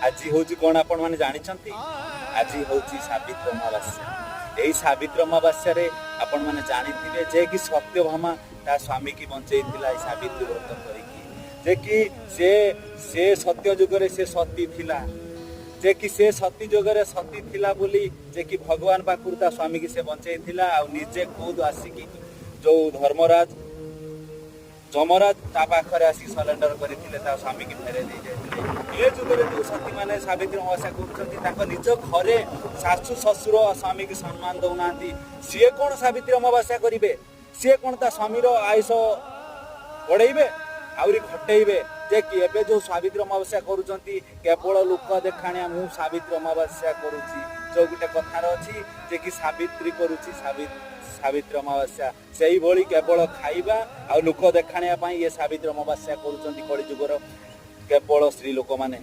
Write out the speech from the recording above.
ଆଜି ହେଉଛି କ'ଣ ଆପଣମାନେ ଜାଣିଛନ୍ତି? ଆଜି ହେଉଛି ସାବିତ୍ରୀ ଅମାବାସ୍ୟା। ଏହି ସାବିତ୍ରୀ ଅମାବାସ୍ୟାରେ ଆପଣମାନେ ଜାଣିଥିବେ ଯେ କି ସତ୍ୟଭାମା ତା ସ୍ୱାମୀକି ବଞ୍ଚେଇଥିଲା ଏଇ ସାବିତ୍ରୀ ବ୍ରତ କରିକି। ଯେ କି ସେ ସତ୍ୟ ଯୁଗରେ ସେ ସତୀ ଥିଲା, ଯେ କି ସେ ସତୀ ଯୁଗରେ ସତୀ ଥିଲା ବୋଲି ଯେ କି ଭଗବାନ ପାଖରୁ ତା ସ୍ୱାମୀକି ସେ ବଞ୍ଚେଇଥିଲା। ଆଉ ନିଜେ ଖୁଦ ଆସିକି ଯୋଉ ଧର୍ମରାଜ ଯମରାଜ ତା ପାଖରେ ଆସିକି ସରେଣ୍ଡର କରିଥିଲେ, ତା ସ୍ୱାମୀକି ଫେରେଇ ଦେଇ ଯାଇଥିଲେ। ଏ ଯୁଗରେ ଯୋଉ ସତୀମାନେ ସାବିତ୍ରୀ ଅମାବାସ୍ୟା କରୁଛନ୍ତି, ତାଙ୍କ ନିଜ ଘରେ ଶାଶୁ ଶ୍ୱଶୁର ସ୍ୱାମୀକି ସମ୍ମାନ ଦଉନାହାନ୍ତି। ସିଏ କ'ଣ ସାବିତ୍ରୀ ଅମାବାସ୍ୟା କରିବେ? ସିଏ କ'ଣ ତା ସ୍ୱାମୀର ଆୟୁଷ ବଢେଇବେ? ଆହୁରି ଘଟେଇବେ। ଯେ କି ଏବେ ଯୋଉ ସାବିତ୍ରୀ ଅମାବାସ୍ୟା କରୁଛନ୍ତି, କେବଳ ଲୋକ ଦେଖାଣିଆ, ମୁଁ ସାବିତ୍ରୀ ଅମାବାସ୍ୟା କରୁଛି। ଯୋଉ ଗୋଟେ କଥାର ଅଛି ଯେ କି ସାବିତ୍ରୀ କରୁଛି ସାବିତ୍ରୀ ଅମାବାସ୍ୟା, ସେଇଭଳି କେବଳ ଖାଇବା ଆଉ ଲୋକ ଦେଖାଣିଆ ପାଇଁ ଇଏ ସାବିତ୍ରୀ ଅମାବାସ୍ୟା କରୁଛନ୍ତି କଳି ଯୁଗର କେବଳ ସ୍ତ୍ରୀ ଲୋକମାନେ।